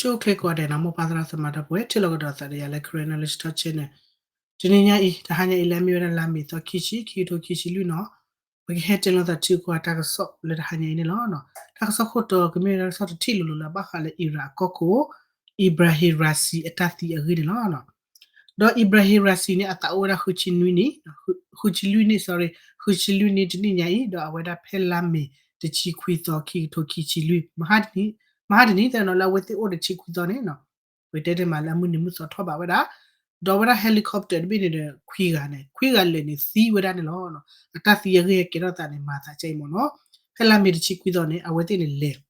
ဆိၣ်ဂ့ၤကိးဂၤဒဲးနီၤ မိၢ်ပၢ်သရၣ်သမါဒီပုၢ်ဝဲၢ် ထံၣ်လိာ်ကဒီးသးဒီးယၤလၢ Karen Knowledge Talk Channel တနံၤညါအံၤ တဟါညါအံၤလၢအမ့ၢ်ဝဲဒၣ်လါမ့ၤသီခံဆံ ခံကထိခံဆံလွံၢ်နီၤ, ပကဟဲတဲလီၤသးထုကိးတၢ်ကစီၣ်လၢတဟါညါအံၤန့ၣ်လီၤ. တၢ်ကစီၣ်ခိၣ်တီကမ့ၢ်ဝဲဒၣ်တၢ်ကစီၣ်တထံၣ်လိၤလိၤလၢအဘၣ်ဃးလၢ Iran အကီၢ်ခိၣ် Ebrahim Raisi အတၢ်သံအဂ့ၢ်န့ၣ်လီၤ. ဒီး Ebrahim Raisi န့ၣ် အသးအိၣ်ဝဲဒၣ်ဃုဆံနွံနံၣ်, ဃုဆံလွံၢ်နံၣ် sorry, ဃုဆံလွံၢ်နံၣ်တနံၣ်ညါအံၤ ဒီးအဝဲဒၣ်ဖဲလါမ့ၤတဆံခွံသီ ခံကထိခံဆံလွံၢ်, မဟါတနံၤသနီၤ လၢအဝဲသ့ၣ်အိၣ်တဆံခွံသီန့ၣ်နီၤ, ပတဲတ့ၢ်မးလၢအမုၢ်နံၤမုၢ်သီထီၣ်ဘးဝဲဒၣ်, ဒီးဝဲဒၣ် helicopter တဘ့ၣ်န့ၣ်ဒီး ခွံဂၤန့ၣ် ခွံဂၤလၢာ်န့ၣ်သံဝဲဒၣ်န့ၣ်လီၤ. အတၢ်သံအဂ့ၢ်ဟဲကဲထီၣ်သးန့ၣ် မၤသးကဲအံၤမ့ၢ်နီၤ, ဖဲလါမ့ၤတဆံခွံသီန့ၣ် အဝဲသ့ၣ်န့ၣ်လဲၤ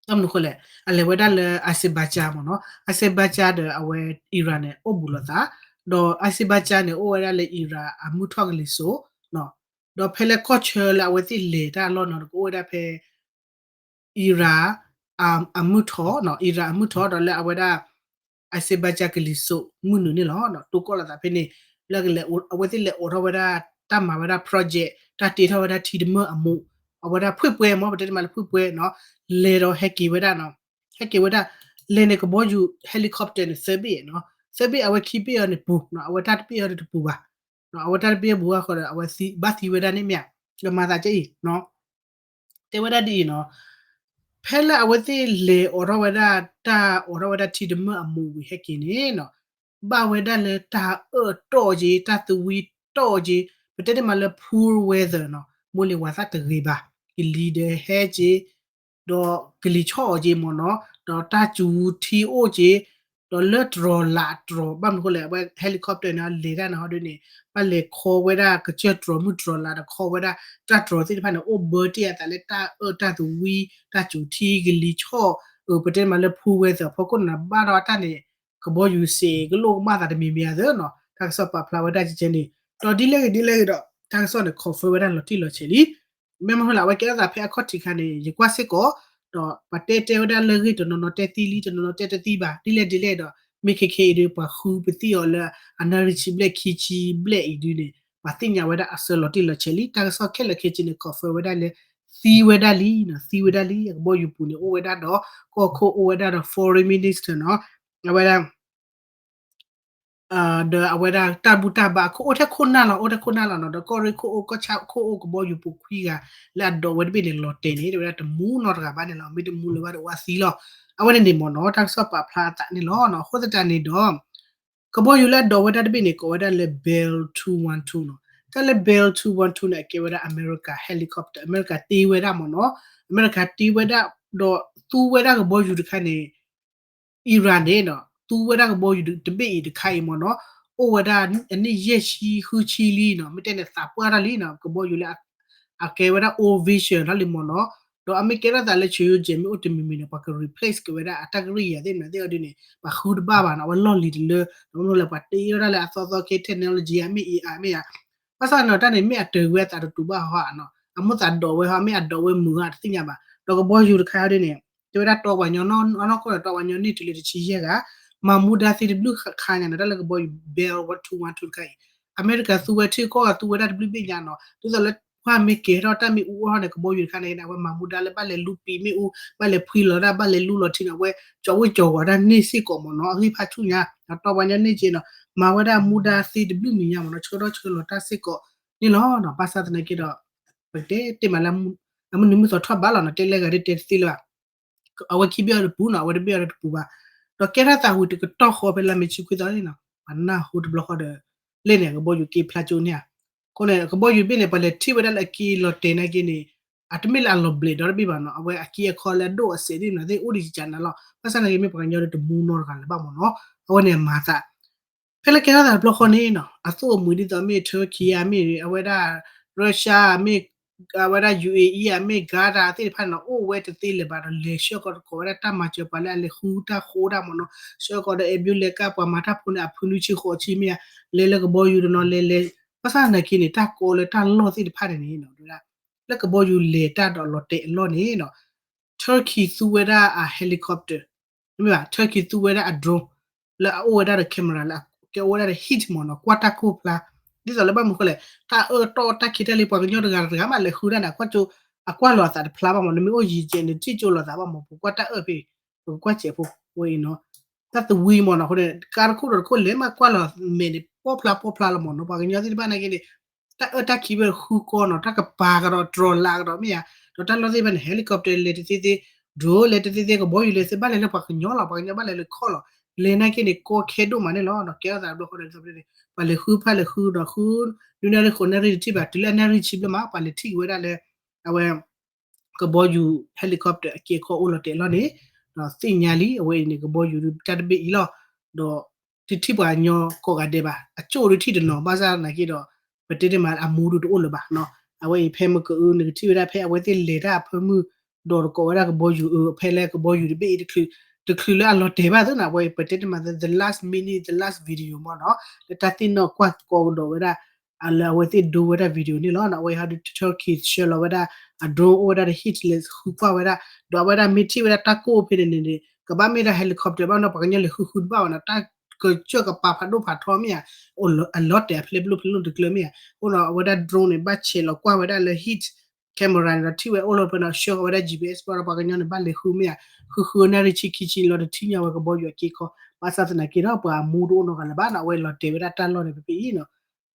ဘၣ်မနုၤအဃိလဲၣ်, အလဲၤဝဲဒၣ်လၢ Azerbaijan မ့ၢ်နီၤ, Azerbaijan ဒီးအဝဲ Iran န့ၣ် အိၣ်ဘူးလိာ်သး, ဒီး Azerbaijan န့ၣ် အိၣ်ဝဲဒၣ်လၢ Iran အမုၢ်ထီၣ်ကလံၤစိး, ဒီးဖဲလၢကီၢ်ဆၢလၢအဝဲသ့ၣ်လဲၤတၢ်အလီၢ်နီၤ ကအိၣ်ဝဲဒၣ်ဖဲ Iran အမုၢ်ထီၣ်, Iran အမုၢ်ထီၣ်ဒီးလၢအဝဲဒၣ် Azerbaijan ကလံၤစိးမုၢ်နုာ်န့ၣ်လီၤ. တိကိၣ်လိာ်သးဖဲန့ၣ် လၢအဝဲသ့ၣ်လဲၤအိးထီၣ်ဝဲဒၣ် တၢ်မၤဝဲဒၣ် project တၢ်တ့ထီၣ်ဝဲဒၣ်ထံတမၢၢ်အမူး, အဝဲဒၣ်ဖှ့ၣ်ပှဲၤမ့ၢ် ပတဲတ့ၢ်မးလၢဖှ့ၣ်ပှဲၤနီၤ, လဲၤဒီးဟဲက့ၤဝဲဒၣ်နီၤ, ဟဲက့ၤဝဲဒၣ်, လဲၤန့ၣ်ကဘီယူၤ helicopter န့ၣ် သၢဘ့ၣ်နီၤ, သၢဘ့ၣ်အဝဲခံဘ့ၣ်အံၤန့ၣ်ပူၤနီၤ, အဝဲတၢ်တဘ့ၣ်အံၤန့ၣ်တပူၤဘၣ်, အဝဲတၢ်တဘ့ၣ်အံၤပူၤအဃိဒီး အဝဲဘၣ်သံဝဲဒၣ်န့ၣ်မ့ၢ်ဧါ, ကမၤသးကဲအံၤနီၤ တဲဝဲဒၣ်ဒ်အံၤနီၤ, ဖဲလၢအဝဲသ့ၣ်လဲၤအိးထီၣ်ဝဲဒၣ် တၢ်အိးထီၣ်ဝဲဒၣ်ထံတမၢၢ်အမူးဝံၤဟဲက့ၤန့ၣ်နီၤ, ဘၣ်ဝဲဒၣ်လၢတၢ်အၢၣ်တီၢ်က့ၤ တၢ်သဝံတီၢ်က့ၤ, ပတဲတ့ၢ်မးလၢ poor weather နီၤ, မိုးလေဝသတဂ့ၤဘၣ်, ကလံၤဒီးဟဲက့ၤ ဒီးကလံၤဆီၣ်အီၤက့ၤမ့ၢ်နီၤ, ဒီးတၢ်စူၤထံအိၣ်က့ၤ, ဒီးလၢတြီၤလးတြီၤ ဘၣ်မနုၤအဃိလဲၣ်, အဝဲ helicopter န့ၣ် လဲၤတၢ်န့ၣ်ဟီဒုန့ၣ် ဘၣ်လဲၤခီဝဲဒၣ်ကစၢၢ်တြီၤမုၢ်တြီၤလးဒီးခီဝဲဒၣ် တၢ်တြီၤသ့ၣ်တဖၣ်န့ၣ် အိၣ်ဘၢတ့ၢ်အသးလၢတၢ်အၢၣ်တၢ်သဝံ တၢ်စူၤထံကလံၤဆီၣ်, ပတဲတ့ၢ်မးလၢ poor weather အဖီခိၣ်န့ၣ် ဘၣ်ဒီးတၢ်န့ၣ် ကဘီယူၤစ့းကလိၣ်ကမၣ်သးတမံၤမံၤအသးနီၤ, တၢ်ကစီၣ်ပာ်ဖျါဝဲဒၣ်ကဲန့ၣ်, ဒီးဒ်လဲၣ်ဂ့ၤဒ်လဲၣ်ဂ့ၤဒီး တၢ်ကစီၣ်န့ၣ် confirm ဝဲဒၣ်လီၤတံၢ်လီၤဆဲးလံ မ့ၢ်မနုၤလဲၣ် အဝဲကဲထီၣ်သးဖဲအခီၣ်ထံးခါန့ၣ် ယကွၢ်စ့ၢ်ကီး, ဒီးပှၤတဲတဲဝဲဒၣ်လၢဂ့ၢ်တနီၤနီၤတဲသံလံ တနီၤနီၤတဲတသံဘၣ် ဒ်လဲၣ်ဒ်လဲၣ်ဒီး မ့ၢ်ခဲခဲအံၤဒီး ပှၤဃုပသံၣ်အီၤလၢ အနၣ်ရံၣ်ဆံဘျဲၣ်ခံဆံဘျဲၣ်အံၤဒုန့ၣ် ပှၤသ့ၣ်ညါဝဲဒၣ်အဆၢလီၤတံၢ်လီၤဆဲးလံ တၢ်ကစီၣ်ခဲလၢာ်ခဲဆ့န့ၣ် confirm ဝဲဒၣ်လၢ သံဝဲဒၣ်လံနီၤ သံဝဲဒၣ်လံ အကဘီယူၤပူၤန့ၣ် အိၣ်ဝဲဒၣ်ဒီး ကီၢ်ခိၣ်အိၣ်ဝဲဒၣ်ဒီး foreign minister နီၤ အဝဲဒၣ် ဒီးအဝဲဒၣ်တၢ်ဘူၣ်တၢ်ဘါအခိၣ်အိၣ်ထဲခိၣ်နၢ်လီၤ အိၣ်ထဲခိၣ်နၢ်လီၤနီၤ ဒီးကီၢ်ရ့ၣ်ခိၣ်အိၣ် ကီၢ်ဆၣ်ခိၣ်အိၣ်ကဘီယူၤပူၤခွံဂၤ လၢအဒိးဝဲတဘ့ၣ်န့ၣ် လီၤတဲာ်န့ၣ် တဲဝဲဒၣ်တမူနီတဂၤဘၣ်န့ၣ်လီၤ မ့ၢ်တမူလၢၤဘၣ်ဒီးဝဲသံလီၤ အဝဲန့ၣ်န့ၣ်မ့ၢ်နီၤ တၢ်ကစီၣ်ပာ်ဖျါအသးန့ၣ်လီၤ အဃိသတးန့ၣ်ဒီး ကဘီယူၤလၢအဒိးဝဲဒၣ်တဘ့ၣ်န့ၣ် ကိးဝဲဒၣ်လၢ Bell two one two နီၤ တၢ်လၢ Bell two one two န့ၣ် အကဲဝဲဒၣ် America helicopter America တ့ဝဲဒၣ်မ့ၢ်နီၤ America တ့ဝဲဒၣ် ဒီးသူဝဲဒၣ်ကဘီယူၤတခါန့ၣ် Iran န့ၣ်နီၤ သူဝဲဒၣ်ကဘီယူၤတဘ့ၣ်အံၤတခါအံၤမ့ၢ်နီၤ အိၣ်ဝဲဒၣ်အနံၣ်ယဲၢ်ဆံဃုဆံလံနီၤ မ့ၢ်တဲန့ၣ်သးပှၢ်တၢ်လံနီၤ ကဘီယူၤလၢ အကဲဝဲဒၣ် old version တၢ်လံမ့ၢ်နီၤ ဒီးအမ့ၢ်ကဲထီၣ်သးလၢ ဆူယိၤကဲး မ့ၢ်အိၣ်တမံၤမံၤန့ၣ် ပှၤက replace က့ၤဝဲဒၣ်အတၢ်ကရံၣ်ယါသ့ၣ်မနုၤသ့ၣ်အီၤဒ်န့ၣ် ပှၤဃုတဘၣ်ဘၣ်နီၤ အဝဲလီၢ်လံၤတလၢ မ့ၢ်လၢပှၤတ့ထီၣ်တၢ်လၢအသီသီခ့ technology အမ့ၢ်အံၤအမ့ၢ်ယါ ဘၣ်ဆၣ်နီၤ တၢ်န့ၣ်မ့ၢ်အတၢ်ဝဲအသးတတူာ်ဘၣ်ဟီဧါနီၤ အမိၢ်သးဒိးဝဲဟီ မ့ၢ်အဒိးဝဲမုာ်ဧါတသ့ၣ်ညါဘၣ် ဒီးကဘီယူၤတခါအံၤဒ်န့ၣ် တဲဝဲဒၣ်တီပှၤကညီနီၢ် အနီၢ်ကီၢ်ဒီးတီပှၤကညီန့ၢ်တုၤလၢတဆံယဲၢ်ဂၤ မၤမူဒါသ့တဘျုးခါညါနီၤ တၢ်လၢကဘီယူၤ Bell two one two တခါအံၤ အမဲရကၤသူဝဲထံကီၢ်ဂၤသူဝဲဒၣ်တဘျုးဘ့ၣ်ညါနီၤ ဒ်သိးလၢပှၤမ့ၢ်ကဲထီၣ်တၢ်မ့ၢ်အူအီၣ်ထီၣ်န့ၣ် ကဘီယူၤတခါန့ၣ် အဝဲမၤမူဒါလၢဘၣ်လဲၤလူပံာ်မ့ၣ်အူ ဘၣ်လဲၤဖှံလီၤတၢ် ဘၣ်လဲၤလူလီၤထံနီၤ အဝဲကၠီဝ့ၢ်ကၠီဂီၤတၢ်န့ၢ်စ့ၢ်ကီးမ့ၢ်နီၤ အဂံၢ်ဖးဆူၣ်ညါ တီပှၤကညီန့ၢ်က့နီၤ မၤဝဲဒၣ်မူဒါသ့တဘျုးမံၤညါမ့ၢ်နီၤ ဆှၢထီၣ်ဆှၢလီၤတၢ်စ့ၢ်ကီးန့ၣ်လီၤနီၤ ဘၣ်ဆၣ်သနာ်က့ဒီး ပကတဲတ့ၢ်မးလၢ အမုၢ်နံၤမုၢ်သီထီၣ်ဘးလီၤနီၤ တဲလၢဂၤဒ်တဲတသ့လၢၤဘၣ် အဝဲခံဘ့ၣ်အီၤတပူၤနီၤ အဝဲတဘ့ၣ်အီၤတပူၤဘၣ် ဒီးကဲထီၣ်သးဝံၤတကတီၢ်ဃီဖဲလါမ့ၤဆံခွံသီန့ၣ်နီၤ ပှၤနၢ်ဟူတဘျီဃီဒီး လၢန့ၣ် ကဘီယူၤက့ဖျါကၠိန့ၣ်ဧါ အဃိန့ၣ် ကဘီယူၤဘ့ၣ်န့ၣ် ပှၤလဲၤထံၣ်ဝဲဒၣ်လၢအက့လီၤတဲာ်နာ်က့န့ၣ် အတမ့ၢ်လၢအလီၤဘျဲးဒီတဘ့ၣ်ဘၣ်နီၤ အဝဲအက့အခီလၢအဒိၣ်အစဲးသ့ၣ်မနုၤသ့ၣ်အိၣ်ဒံးကကနၤလီၤ ဘၣ်ဆၣ်သနာ်က့မ့ၢ်ပှၤကညီဒီးတမူနီတဂၤလၢၤဘၣ်မ့ၢ်နီၤ အဝဲန့ၣ်အမၤသး ဖဲလၢကဲထီၣ်သးတဘျီဃီန့ၣ်နီၤ အသိၣ်အမှံၤဒ်သိးမ့ၢ် Turkey ဧါ မ့ၢ်အဝဲဒၣ် Russia မ့ၢ် အဝဲဒၣ် ယူၢ်အ့ၣ်အံၤ မ့ၢ် Qatar သ့ၣ်တဖၣ်န့ၣ်နီၤ အိၣ်ဝဲတသ့လၢၤဘၣ်ဒီး လဲၤဆှၢကီးတကိးဝဲဒၣ်တၢ်မၤစၢၤပှၤလၢအလဲၤဃုတၢ်ဃိတၢ်မ့ၢ်နီၤ ဆှၢကီးဒီးအဲၣ်ဘျုးလဲၤကၢ်ပှၤမၤတၢ်ဖိန့ၣ် အဖုနွံဆံဃိးဆံမ့ၢ်ဧါ လဲၤလၢကဘီယူၤတနီၤလဲၤလဲၤ ဘၣ်ဆၣ်သနာ်က့န့ၣ် တၢ်ကီလၢတၢ်လီၢ်သ့ၣ်တဖၣ်န့ၣ်န့ၣ်နီၤ လၢကဘီယူၤလဲၤတၢ်ဒီးလီၤတဲာ်အလီၢ်န့ၣ်နီၤ Turkey သူဝဲဒၣ်အ helicopter မ့ၢ်ဘၣ် Turkey သူဝဲဒၣ်အ drone လၢအအိၣ်ဝဲဒၣ်ဒီး camera လၢအကဲအိၣ်ဝဲဒၣ်ဒီး heat မ့ၢ်နီၤ ကွၢ်တၢ်ခိၣ်ဖျါ ဒ်သိးလၢဘၣ်မနုၤဃိလဲၣ် တၢ်အၢၣ်တီၢ်တၢ်ခံးတၢ်လံ ပှၤကညီတဂၤတဂၤမးလဲၤဃုတၢ်န့ၣ် အကွၢ်ကၠိ အကွၢ်လီၤအသးတဖျါဘၣ်မ့ၢ် နမ့ၢ်အိၣ်ယံၤကဲးန့ၣ် ထံၣ်ကၠိလီၤသးဘၣ်မ့ၢ် ပကွၢ်တၢ်အၢၣ်ဖဲ ပကကွၢ်စဲးဖိဝဲအံၤနီၤ, တၢ်သဝံမ့ၢ်နီၤ, အဃိန့ၣ် ကါတခိၣ်ဒီးတခိၣ်လဲၤမးကွၢ်လီၤမဲာ်န့ၣ် ပီၣ်ဖျါပီၣ်ဖျါလီၤမ့ၢ်နီၤ, ပှၤကညီသ့ၣ်တဖၣ်နာ်က့န့ၣ် တၢ်အၢတၢ်ခံးဝဲဃုကီနီၤ, တၢ်ကပၤကဒီး တြီၤလးကဒီးမ့ၢ်ဧါ, ဒီးတၢ်လီၢ်သ့ၣ်တဖၣ်န့ၣ် helicopter လဲၤတသ့သ့, drone လဲၤတသ့သ့, ကဘီယူၤလဲၤသ့ ဘၣ်လဲၤလၢပှၤကညီလီၤ, ပှၤကညီဘၣ်လဲၤလၢခီၣ်လီၤ, လဲၤနာ်က့န့ၣ် ကီခဲဒိၣ်မးန့ၣ်လီၤ, ကဲထီၣ်သးတဘျီဃီဒီး ပှၤလဲၤဃုဖၣ်လဲၤဃုဒီးဃု နွံနၣ်ရံၣ်ဃိးနၣ်ရံၣ်တထံၣ်ဘၣ်, တုၤလၢအနၣ်ရံၣ်ဆံဘျီမး ပှၤလဲၤထံၣ်က့ၤဝဲဒၣ်လၢ အဝဲ ကဘီယူၤ helicopter အက့အခီအိၣ်လီၤတဲာ်လီၤန့ၣ်, ဒီးသ့ၣ်ညါလံ အဝဲအံၤန့ၣ် ကဘီယူၤတၢ်တဘ့ၣ်အံၤလီၤ, ဒီးတထံၣ်ပှၤကညီကိးဂၤဒဲးဘၣ်, အကၠိၣ်တထံၣ်တနီၤ, ဘၣ်ဆၣ်သနာ်က့ဒီး ပတဲတ့ၢ်မးအမူဒုတအိၣ်လၢၤဘၣ်နီၤ, အဝဲအံၤဖဲမကအု နကထံၣ်ဝဲဒၣ်ဖဲအဝဲသ့ၣ်လဲၤတၢ်အဖၢမုၢ် ဒီးတကိးဝဲဒၣ်ကဘီယူၤအ ဖဲလၢကဘီယူၤတဘ့ၣ်အံၤ တချုးလၢအလီၤတဲာ်ဘၣ်သ့နီၤ, အဝဲပတဲတ့ၢ်မး the last minute, the last video မ့ၢ်နီၤ, လၢတၢ်သ့ၣ်နီၣ်ကွၢ်သကိးကဒီးဝဲဒၣ် လၢအဝဲသ့ၣ်ဒိဝဲဒၣ် video န့ၣ်လီၤ, အဝဲဟီဒု Turkey ဆှၢလီၤဝဲဒၣ် အ drone အိၣ်ဝဲဒၣ်ဒီး hit လဲၤဃုကွၢ်ဝဲဒၣ်, ဒီးအဝဲဒၣ်မ့ၢ်ထံၣ်ဝဲဒၣ်တၢ်ကိၢ်ဖဲန့ၣ်န့ၣ် ကဘၣ်မ့ၢ်ဒၣ် helicopter ဘၣ်နီၤ, ပှၤကညီလဲၤဃုဃုတဘၣ်ဘၣ်နီၤ, တၢ်ကစၢၢ်ကပၤဖးဒိၣ်ဖးထီမ့ၢ်ဧါ, အလီၤတဲာ်အဖျဲၣ်ပလိၣ်ဖျဲၣ်လိၣ်တကျၢၤမ့ၢ်ဧါ, အဃိဒီးအဝဲဒၣ် drone န့ၣ် ဘၣ်ဆဲးလီၤကွၢ်ဝဲဒၣ်လၢ hit camera န့ၣ်ဒီး ထံၣ်ဝဲအိၣ်လီၤဖဲန့ၣ် ဆှၢဃီၤဝဲဒၣ် GPS ဘၣ်ဒီး ပှၤကညီန့ၣ် ဘၣ်လဲၤဃုမ့ၢ်ဧါ, ဃုဃုနၣ်ရံၣ်ဆံခံဆံလီၤ တထံၣ်ညါဝဲကဘီယူၤအက့အခီ, ဘၣ်ဆၣ်သနာ်က့ဒီး ပှၤမူတအိၣ်နီတဂၤလၢၤဘၣ်နီၤ, အဝဲလီၤတဲာ်ဝဲဒၣ်တၢ်လီၢ်န့ၣ်ဖဲဖဲအံၤနီၤ,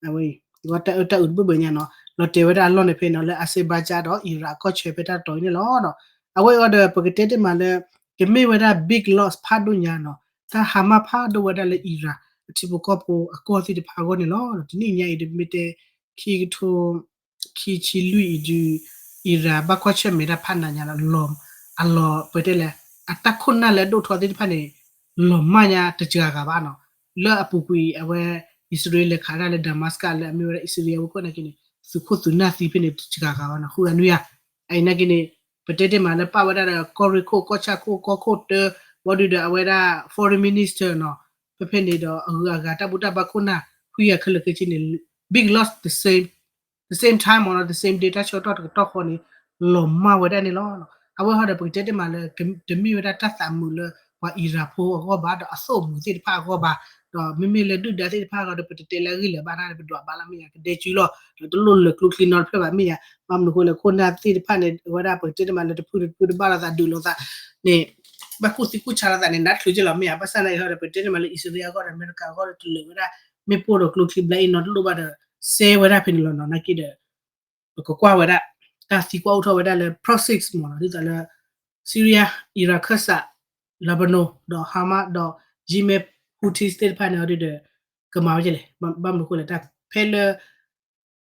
အဝဲ တၢ်အၢတၢ်အုးတဘၢၣ်ဘၢၣ်ညါနီၤ, လီၤတဲာ်ဝဲဒၣ်အလီၢ်န့ၣ်ဖဲနီၤ လၢ Azerbaijan ဒီး Iran အကီၢ်ဆၢဖဲတၢ်တတီၤအံၤန့ၣ်လီၤနီၤ, အဝဲအံၤဒီး ပကတဲတ့ၢ်မးလၢ ကမ့ၢ်ဝဲဒၣ် big loss ဖးဒိၣ်ညါနီၤ, တၢ်ဟါမၢ်ဖးဒိၣ်ဝဲဒၣ်လၢ Iran အထံဖိကီၢ်ဖိအကီၢ်သ့ၣ်တဖၣ်အဂီၢ်န့ၣ်လီၤ, တနံၣ်ညါအံၤဒီး မ့ၢ်တဲ ခံကထိ ခံဆံလွံၢ်အံၤဒုး Iran ဘၣ်ကွၢ်ဆၢၣ်မဲာ်တၢ်ဖးနးညါလီၤ, အလီၤပတဲလဲၣ် အတၢ်ခိၣ်နၢ်လၢအဒိၣ်ထီၣ်သ့ၣ်တဖၣ်န့ၣ် လီၤမၢ်ညါတစှၤဂၤဘၣ်နီၤ, လၢအပူၤကွံာ်အဝဲ အံၣ်စရ့လးလဲၤခးဒၣ်လၢ Damascus လၢအမ့ၢ်ဝဲဒၣ်အံၣ်စရ့လးအဝ့ၢ်ခိၣ်နာ်က့န့ၣ် သုးခိၣ်သုးနၢ်သံဖဲန့ၣ်တစှၤဂၤဘၣ်နီၤ, ဃုဂၤနွံဂၤ, အအံၤနာ်က့န့ၣ် ပတဲတ့ၢ်မးလၢပာ်ဝဲဒၣ်ဒီး ကီၢ်ရ့ၣ်ခိၣ် ကီၢ်ဆၣ်ခိၣ် ကီၢ်ခိၣ်တၢ ဘီဒုးဒီးအဝဲဒၣ် foreign minister နီၤ, ဖဲဖဲန့ၣ်ဒီးအဂုၤအဂၤတၢ်ဘူၣ်တၢ်ဘါခိၣ်နၢ် ခွံဂၤခဲလၢာ်ခဲဆ့န့ၣ် big loss the same, the same time မ့ၢ်နီၤ, the same day တၢ်ဆၢကတီၢ်တကတီၢ်ဃီန့ၣ် လီၤမၢ်ဝဲဒၣ်န့ၣ်လီၤ. အဝဲဟီဒီးပကတဲတ့ၢ်မးလၢ တမ့ၢ်ဝဲဒၣ်တၢ်သးမုာ်လၢပှၤအံရၣ်ဖိအဂီၢ်ဘၣ် ဒီးအသိၣ်အမုာ်သ့ၣ်တဖၣ်အဂီၢ်ဘၣ်, ဒီးမ့မ့ၢ်လၢဒုၣ်ဒါသ့ၣ်တဖၣ်အဂီၢ်ဒီး ပတတဲလၢအဂ့ၢ်လၢၤဘၣ်တၢ်ဒီး ပဒွးဘၣ်လီၤမ့ၢ်ယါ ကဒဲကၠူလီၤ, ဒီးတလိၣ်လၢာ်ကျိချံနီတဖျၢၣ်ဘၣ်မ့ၢ်ယါ, ဘၣ်မနုၤအဃိလဲၣ် ခိၣ်နၢ်သ့ၣ်တဖၣ်န့ၣ် အဝဲဒၣ်ပကတဲတ့ၢ်မးလၢတဖုတဖုတဘၣ်လိာ်သးဒုးလိာ်သးန့ၣ် ဘၣ်ကူၣ်သံကူၣ်ဆါလိာ်သးန့ၣ် နးတချုးက့လီၤမ့ၢ်ယါ, ဘၣ်ဆၣ်သနာ်က့ဟီဒီး ပတဲတ့ၢ်မးလၢအံၣ်စရ့လးအဂီၢ်ဒီး အမဲရကၤအဂီၢ်ဒီး တလၢာ်ဝဲဒၣ် မ့ၣ်ပိၢ်ဒီးကျိချံဘျါအံၤနီတလိၣ်ဘၣ်ဒီး စဲဝဲဒၣ်ဖဲန့ၣ်လီၤနီၤ, နာ်က့ဒီး ပကကွၢ်ဝဲဒၣ် တၢ်သံကွၢ်အိၣ်ထီၣ်ဝဲဒၣ်လၢ proxies မ့ၢ်နီၤ, ဒ်သိးလၢ Syria, Iraq ခၢၣ်စး, Lebanon ဒီး Hamas ဒီး Yemen Houthis သ့ၣ်တဖၣ်န့ၣ် အီၤဒုးဒီး ကမၤဝဲကလဲၣ်, ဘၣ်မနုၤအဃိလဲၣ် တၢ်ဖဲလၢ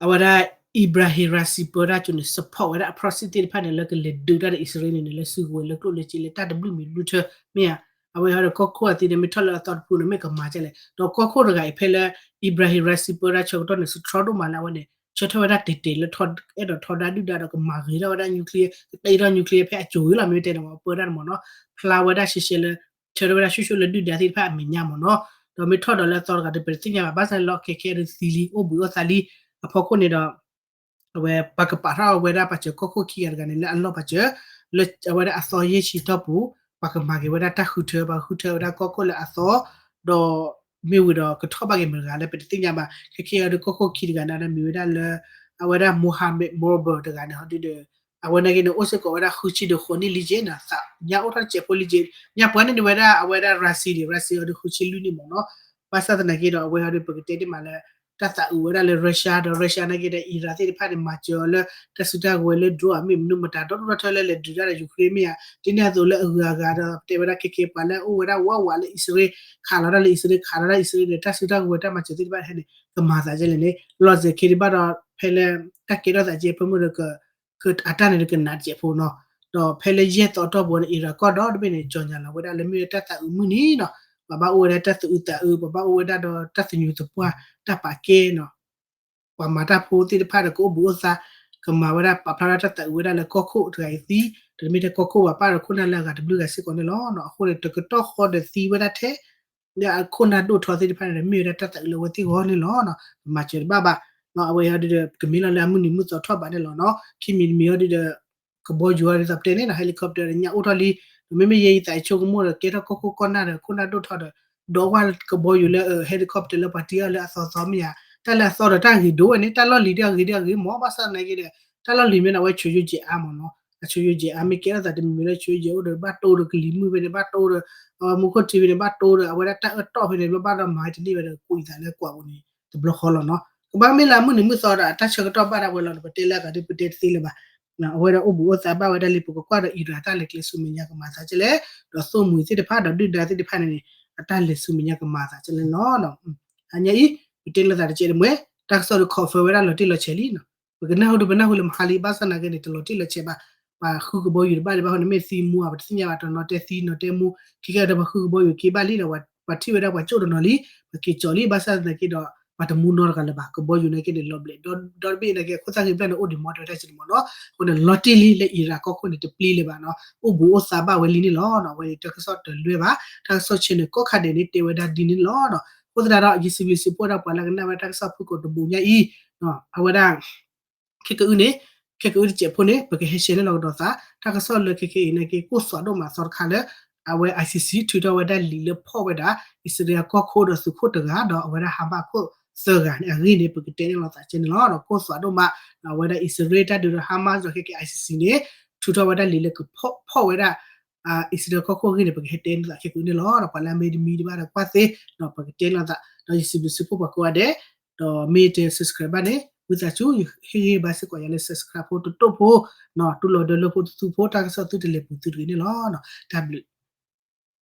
အဝဲဒၣ် Ebrahim Raisi ပၢတၢ်ကၠိန့ၣ် support ဝဲဒၣ် proxy သ့ၣ်တဖၣ်န့ၣ် လၢကလဲၤဒုးတၢ်ဒီးအံၣ်စရ့လးန့ၣ် လၢစုကဝဲၤလၢကျိၣ်လၢစ့လၢတၢ်တဘျုးမံၤဘျုးထၢမ့ၢ်ဧါ, အဝဲဟီဒီးကီၢ်ခိၣ်အသံန့ၣ် မ့ၢ်ထီၣ်လၢအသီတဖုန့ၣ် မ့ၢ်ကမၤကလဲၣ်, ဒီးကီၢ်ခိၣ်တဂၤအံၤဖဲလၢ Ebrahim Raisi ပၢတၢ်ဆၢကတီၢ်န့ၣ် စထြီဒိၣ်မးလၢအဝဲန့ၣ် ဆၢထၢၣ်ဝဲဒၣ်တဲာ်တဲာ်လၢ အဲၣ်ဒိးထီဒါဒုၣ်ဒါသ့ၣ်တဖၣ်အကမၤဂ့ၤထီၣ်ဝဲဒၣ် nuclear ကတ့ထီၣ် nuclear ဖဲအကၠိဂ့ၤလီၤ မ့ၢ်တဲန့ၣ်မ့ၢ် ပၢတၢ်န့ၣ်မ့ၢ်နီၤ, ဖျါဝဲဒၣ်ရှဲရှဲလၢ ဆၢထၢၣ်ဝဲဒၣ်ဆူၣ်ဆူၣ်လၢဒုၣ်ဒါသ့ၣ်တဖၣ်အမဲာ်ညါမ့ၢ်နီၤ, ဒီးမ့ၢ်ထီၣ်ဒီးလၢအသီတဂၤဒီး ပတသ့ၣ်ညါဘၣ် ဘၣ်ဆၣ်လၢအခဲခဲအံၤသံလံ အိၣ်ဘှံးအိၣ်သါလံ, အဖီခိၣ်န့ၣ်ဒီး အဝဲပှၤကပာ်ထီၣ်ဝဲဒၣ်ပှၤစၢၤကီၢ်ခိၣ်ခံဂၤတဂၤန့ၣ် လၢအလီၢ်ပှၤစၢၤ လၢအဝဲဒၣ်အသီယဲၢ်ဆံတီၢ်ပူၤ ပှၤကမၤက့ၤဝဲဒၣ်တၢ်ဃုထၢ ပှၤဃုထၢဝဲဒၣ်ကီၢ်ခိၣ်လၢအသီ, ဒီးမ့ၢ်ဝံၤဒီးကထီၣ်ဘၣ်က့ၤမတၤတဂၤလၢပတသ့ၣ်ညါဘၣ်, ခဲခဲအံၤဒီးကီၢ်ခိၣ်ခံတဂၤန့ၣ်ဒီးမ့ၢ်ဝဲဒၣ်လၢ အဝဲဒၣ် Mohammed Mobur တဂၤန့ၣ် ဟီဒုဒီး အဝဲနာ်က့န့ၣ် အိၣ်စ့ၢ်ကီးဝဲဒၣ်ဃုဆံဒီးဃိးနံၣ်လံက့ၤနီၤ, သးညါအိၣ်ထီၣ်တစဲးဖိလံက့ၤ, ညါပှၤန့ၣ်န့ၣ်ဝဲဒၣ် အဝဲဒၣ် Raisi န့ၣ် Raisi အီၤဒီးဃုဆံလွံၢ်နံၣ်မ့ၢ်နီၤ, ဘၣ်ဆၣ်သနာ်က့ဒီး အဝဲဟီဒုပကတဲတ့ၢ်မးလၢ တၢ်သးအုးဝဲဒၣ်လၢ Russia ဒီး Russia နာ်က့ဒီး Iran သ့ၣ်တဖၣ်န့ၣ် မၤစၢၤအီၤလၢ တၢ်စုတၢ်ကဝဲၤလၢ drone အမ့ၢ်မနုၤမတၤ ဒီဒူၣ်ဒီထၢလၢလဲၤဒုးတၢ်ဒီး Ukraine မ့ၢ်ဧါ, ဒ်န့ၣ်အသိးလၢအဂုၤအဂၤဒီး တဲဝဲဒၣ်ခဲခဲပှၤလၢအအိၣ်ဝဲဒၣ်ဝးဝးလၢအံၣ်စရ့လး ခးလီၤတၢ်လၢအံၣ်စရ့လး ခးလီၤတၢ်အံၣ်စရ့လးန့ၣ် တၢ်စုတၢ်ကဝဲၤတၢ်မၤစၢၤသ့ၣ်တဖၣ်ဟဲန့ၣ် ကမၤသးဒ်လဲၣ်န့ၣ် လီၤစဲၤခဲဒံးဘၣ်ဒီး ဖဲလၢ တၢ်ကဲထီၣ်သးကဲအဖၢမုၢ်ဒီး အတၢ်န့ၣ်ဒီးကနးတစဲးဖိနီၤ, ဒီးဖဲလၢယဲၢ်သီအတီၢ်ပူၤန့ၣ် Iran ကီၢ်ဒီတဘ့ၣ်န့ၣ် ကၠီၤညါလီၤဝဲဒၣ်လၢမ့ၢ်ဝဲတၢ်သးအုးမုၢ်နံၤနီၤ, ပှၤဘၣ်အိၣ်ဝဲဒၣ်တၢ်သးအုးသးအုး ပှၤဘၣ်အိၣ်ဝဲဒၣ်ဒီးတၢ်သညူးသပှၢ် တၢ်ပာ်ကဲနီၤ, ပှၤမၤတၢ်ဖိသ့ၣ်တဖၣ်ဒီးကအိၣ်ဘှံးအိၣ်သါ, ကမၤဝဲဒၣ်ပာ်ဖျါဝဲဒၣ်တၢ်သးအုးဝဲဒၣ်လၢကီၢ်ခိၣ်တဂၤအံၤသံ, ဒီးမ့ၢ်တၢ်ကီၢ်ခိၣ်ပှၤပာ်ဒီးခိၣ်နၢ်လၢအဂၤတဘျုးဂၤစ့ၢ်ကီးန့ၣ်လီၤ. အဃိန့ၣ် တကတီၢ်ဃီဒီးသံဝဲဒၣ်ထဲ လၢအခိၣ်နၢ်ဒိၣ်ထီသ့ၣ်တဖၣ်န့ၣ်ဒီး မ့ၢ်ဝဲဒၣ်တၢ်သးအုးလၢအဝဲသ့ၣ်ဂီၢ်န့ၣ်လီၤ. ပမၤစၢၤတဘၣ်ဘၣ်, အဝဲဟီဒုဒီးကမ့ၢ်လီၤလၢအမုၢ်နံၤမုၢ်သီထီၣ်ဘၣ်န့ၣ်လီၤနီၤ. ခံမံၤတမံၤဟီဒုဒီး ကဘီယူၤဟီဒုဒီးပတဲန့ၣ်နီၤ helicopter ဒီးညၣ်အိၣ်ထီၣ်လံ, ဒီးမ့မ့ၢ်ယဲယသးအံၤဆိကမိၣ်ဒီး ကဲထီၣ်ကီၢ်ခိၣ်ကီၢ်နၢ်ဒီး ခိၣ်နၢ်ဒိၣ်ထီဒီး ဒိးကွၢ်ကဘီယူၤလၢ helicopter လၢပှၤတံၢ်အီၤလၢအသီသီမ့ၢ်ဧါ, တၢ်လၢအသီဒီးတၢ်ဂ့ၤဒိၣ်ဝဲန့ၣ် တၢ်လီၢ်လံၤဒ်အဂ့ၤဒ်အဂ့ၤမ့ၢ် ဘၣ်ဆၣ်သနာ်က့ဒီး တၢ်လီၢ်လံၤမ့ၢ်န့ၣ် အဝဲဆိယိကဲးအါမ့ၢ်နီၤ. အဆိယိယဲၢ်အါ မ့ၢ်ကဲထီၣ်သးတမံၤမံၤလၢဆိယိယဲၢ်အိၣ်ဒီး ဘၣ်တိၢ်ဒီးကလံၤမုၢ်ဖဲန့ၣ် ဘၣ်တိၢ်ဒီး မူခိၣ်ထံးဖဲန့ၣ် ဘၣ်တိၢ်ဒီး အဝဲဒၣ်တၢ်အၢၣ်တီၢ်ဖဲန့ၣ် ဘျီဘၣ်ဒီးမၤတန့ၢ်ဝဲဒီး ကွံာ်သးလၢကွၢ်ပူၤန့ၣ် တဘျီဃီလီၤနီၤ. ကဘၣ်မ့ၢ်လၢအမုၢ်နံၤမုၢ်သီဒီး အတၢ်ဆၢကတီၢ်ဘၣ်ဒၣ်ဝဲလီၤဒီး ပတဲလၢအဂၤဒ်ပတဲတသ့လၢၤဘၣ်. အဝဲဒၣ်အိၣ်ဘူးအိၣ်သးဘၣ်ဝဲဒၣ်လံ ပကကွၢ်ဒီး Iran တၢ်လဲၤကျဲဆူမဲာ်ညါကမၤသးကဲလဲၣ်, ဒီးသိၣ်မှံၤသ့ၣ်တဖၣ် ဒီးဒုၣ်ဒါသ့ၣ်တဖၣ်န့ၣ်န့ၣ် အတၢ်လဲၤဆူမဲာ်ညါကမၤသးကဲလဲၣ်လီၤ. ဟါညါအံၤ ပတဲလိာ်သးတကဲးတမှဲ တၢ်ကစီၣ်ဒီး confirm ဝဲဒၣ်လီၤတံၢ်လီၤဆဲးလံနီၤ. ပကနၢ်ဟူဒီးပနၢ်ဟူလၢမဟါလံ ဘၣ်ဆၣ်သနာ်က့န့ၣ် တလီၤတံၢ်လီၤဆဲးဘၣ်. ပှၤဃုကဘီယူၤတဘၣ်လံ ဘၣ်ဃိန့ၣ် မ့ၢ်သံမူဧါ ပတသ့ၣ်ညါဘၣ် တနီၤတဲသံ နီၤတဲမူ ခဲကဲဒီး ပှၤဃုကဘီယူၤက့ၤဘၣ်လံဒီး ပှၤထံၣ်ဝဲဒၣ်ပှၤကၠိၣ်တနီၤလံ ပှၤက့ၤကၠီၣ်လံ ဘၣ်ဆၣ်သနာ်က့ဒီး ပှၤတမူနီတဂၤလၢၤဘၣ် ကဘီယူၤနာ်က့န့ၣ် လီၤဘျဲးဒီတဘ့ၣ်နာ်က့ အခိၣ်သၣ်ဃံဘျၣ်န့ၣ် အိၣ်ဒံးမီတၢ်စ့ၢ်ကီးမ့ၢ်နီၤ. အဃိန့ၣ် လီၤတံၢ်လံလၢ Iran ကီၢ်ခိၣ်န့ၣ် တပျံၤလၢၤဘၣ်နီၤ အိၣ်ဘူးအိၣ်သးဘၣ်ဝဲလံန့ၣ်လီၤ. အဝဲန့ၣ်တၢ်ကစီၣ်တလွဲဘၣ် တၢ်ကစီၣ် channel ကိးခါဒဲးန့ၣ် တဲဝဲဒၣ်ဒ်န့ၣ်လီၤ. အဃိသတးဒီး ယစံးဘျုးစံးဖှိၣ်ဒၣ်ပှၤလၢကနၣ်ဝဲတၢ်ကစီၣ်ဖုၣ်ကိာ်တဘိညါအံၤ အဝဲဒၣ် ခဲကအုန့ၣ် ခဲကအုတစဲးဖိန့ၣ် ပကဟဲ share န့ၢ်လီၤကဒီးသး တၢ်ကစီၣ်လၢခဲကအုနာ်က့ ကိၢ်သွးဒိၣ်မးသီတခါလၢ အဝဲ ICC ထုးထီၣ်ဝဲဒၣ်လံာ်လၢဖီၣ်ဝဲဒၣ် အံၣ်စရ့လးကီၢ်ခိၣ်ဒီးသုးခိၣ်တဂၤ ဒီးအဝဲဒၣ် Hamas ခိၣ်သၢဂၤန့ၣ်အဂ့ၢ်န့ၣ် ပကတဲန့ၢ်လီၤသးကဲန့ၣ်လီၤ. ဒီးကိၢ်သွးဒိၣ်မး အဝဲဒၣ်အံၣ်စရ့လးတၢ်ဒုးဒီး Hamas ဒီးခဲက ICC န့ၣ် ထုးထီၣ်ဝဲဒၣ်လံာ်လၢကဖီၣ်ဝဲဒၣ် အံၣ်စရ့လးကီၢ်ခိၣ်အဂ့ၢ်န့ၣ် ပကဟဲတဲန့ၢ်လီၤသးခဲကအုန့ၣ်လီၤ. ဒီးပှၤလၢအမ့ၢ်တမံၤတဘၣ်ဒီးကွၢ်သ့ ဒီးပကတဲန့ၢ်လီၤသး ဒီးယစံးဘျုးစံးဖှိၣ်ပှၤကိးဂၤဒဲး ဒီးမ့ၢ်တ subscribe ဘၣ်န့ၣ် ဝံသးစူၤ ယဟ့ၣ်ဂံၢ်ဘါစ့ၢ်ကီးယၤလၢ subscribe ဖိတတိၢ်ဖိ တူၢ်လိာ်ဒီးလၢဖိတသူဖိ တၢ်ကစီၣ်သုတလဲၤပူၤသုတဂ့ၤန့ၣ်လီၤ. တၢ်ဘျုး